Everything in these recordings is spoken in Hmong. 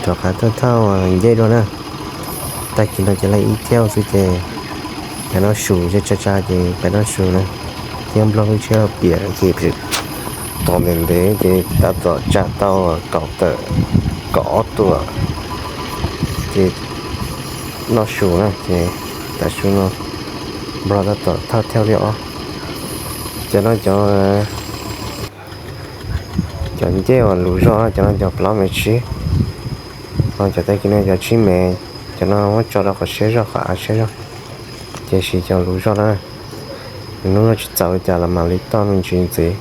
Rov qab thauj thauj ncej dua na. Tag kis no ces lawv ib thauj xwb ces peb noj su, tsa tsa ces peb noj su na. Thiab Nplog lub tsheb piam ces tos ntev ntev ces tab tom tsa tau kaum tawm, kaum ob tuam ces noj su na ces tam sim no Nplog tab tom thauj thauj li os. Cov no cov, cov ncej uas lus zoj, cov no cov plaub me tsib, ho cov tag kis no cov tsib me, cov no muab tso rau qhov siab zog, qhov av siab zog, ces siv cov lus zoj na. Hnub no tsis txaus li cas los mam li toj me ntsis ntxiv.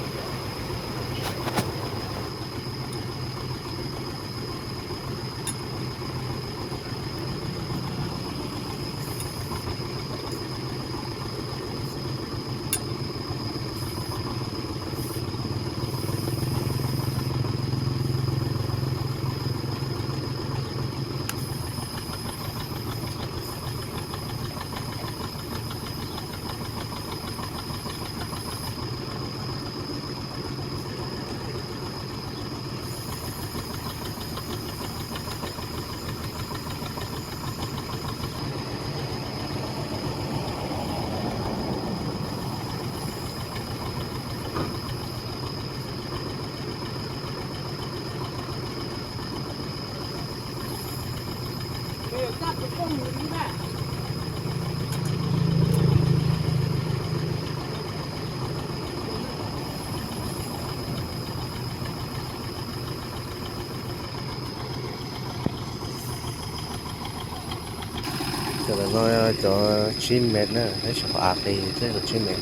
Cov no cov tsib mev na, peb tsis qhov av qis, peb cov tsib mev.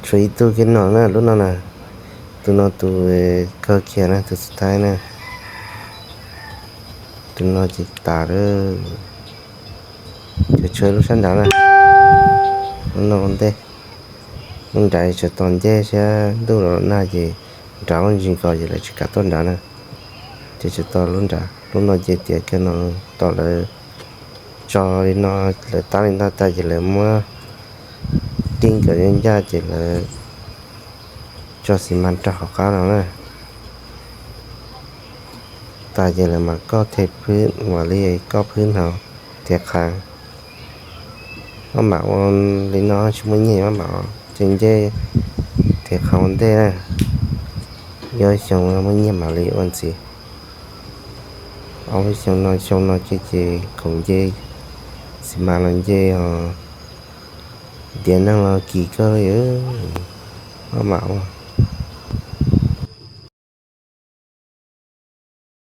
Tshuav ib tug kiag no na, lub no na. Tus no tus kawg kiag na, tus xub thawj na. Tus no ces tas lawm. Ces tshuav lub sab nrad na. Lub no ua ntej. Lub nrad tseem tos ncej thiab, ntuj los nag ces nrad muaj ntsis ko ces lawv tsis kam tuaj nrad na. Ces tseem tos lub nrad, lub no ces tias kiag no, tos lawv tso li no, lawv tab li no tas ces lawv muab tib nkawd ncaj ces lawv tso xis mas rau hauv qab no na. Tas ces lawv mam koj them phwb, mam li koj phwb hnav thiab qhab. Maj mam ua li no tsis muaj nyiaj maj mam ua, ces nce thiab qhab ua ntej na. Yuav xyoo muaj nyiaj mam li ua ntxiv. Ob lub xyoo no, xyoo no ces, ces khoom nce xis mas los nce os, tiav neeg los kis kawg li. Maj mam ua.